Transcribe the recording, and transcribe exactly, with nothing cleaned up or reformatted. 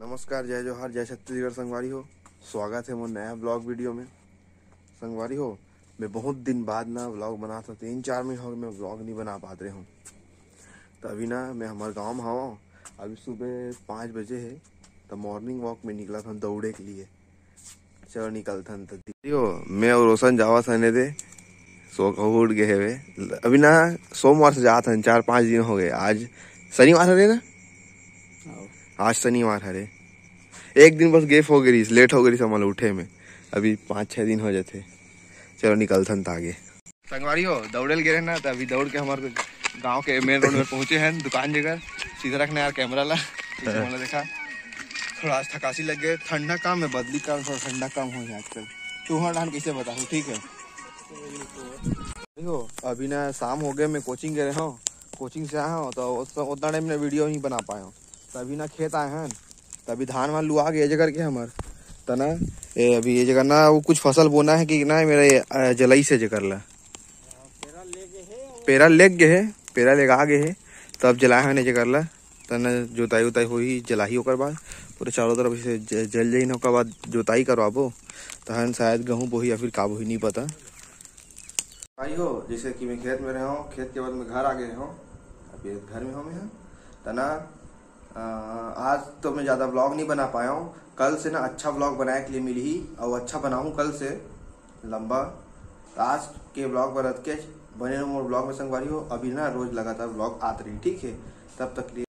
नमस्कार, जय जोहार, जय छत्तीसगढ़ संगवारी हो। स्वागत है मोर नया ब्लॉग वीडियो में। संगवारी हो, मैं बहुत दिन बाद ना ब्लॉग बनात हूँ, तीन चार महीना हो गए मैं ब्लॉग नहीं बना पात रहे हूँ। तो अभी ना मैं हमारे गाँव में हूँ, अभी सुबह पाँच बजे है, तो मॉर्निंग वॉक में निकला था दौड़े के लिए। चलो निकलथन त। यो, मैं और रोशन जावत हन दे, सो कहूँ उठ गए हवे। अभी ना सोमवार से जात हन, चार पाँच दिन हो गए। आज शनिवार हरे ना, आज शनिवार हरे, एक दिन बस गैप हो गई, लेट हो गई हमन उठे में। अभी पाँच छः दिन हो जाते। चलो निकलथन त आगे। संगवारी हो, दौड़े ल गे रहे ना, त अभी दौड़ के हमारे गांव के मेन रोड में पहुंचे हैं, दुकान जगह। सीधा रखना यार कैमरा ला, पीछे वाला देखा। थोड़ा आज थकासी लग गए, ठंडा काम में बदली काम, थोड़ा ठंडा काम हो है आजकल। तुहर डाहन कैसे बताओ, ठीक है? देखो, अभी ना शाम हो गए, मैं कोचिंग गए रहे हूँ, कोचिंग से आया हूँ तो उस- उतना टाइम में वीडियो नहीं बना पाया हूँ। तो अभी ना खेत आए हैं, तो अभी धान वान लुआ गए जगह के हमार, त ना, ए, अभी ये जगह ना वो कुछ फसल बोना है कि ना, मेरा ये, अ, जलई से जगह ला पेरा लेग गे हे, पेरा लेगा गे हे, तब जलाए हन ए जगह ला। तन जोताई उताई होही, जलाही, ओकर बाद पूरे चारों तरफ से ज-, जल जाही ना, ओकर बाद जोताई करवाबो, तहन शायद गहूँ बोही या फिर का बोही, नहीं पता। भाई हो, जैसे कि मैं खेत में रहे हूँ, खेत के बाद मैं घर आ गए हूँ, अभी घर में हूँ मैं। तना, अ, आज तो मैं ज़्यादा ब्लॉग नहीं बना पाया हूँ। कल से ना अच्छा ब्लॉग बनाए के लिए मिली ही, और अच्छा बनाऊँ कल से लंबा। तो आज के ब्लॉग पर अतकेच, बने रहो मोर ब्लॉग में संगवारी हो। अभी ना रोज लगातार ब्लॉग आत रही, ठीक है? तब तक के लिए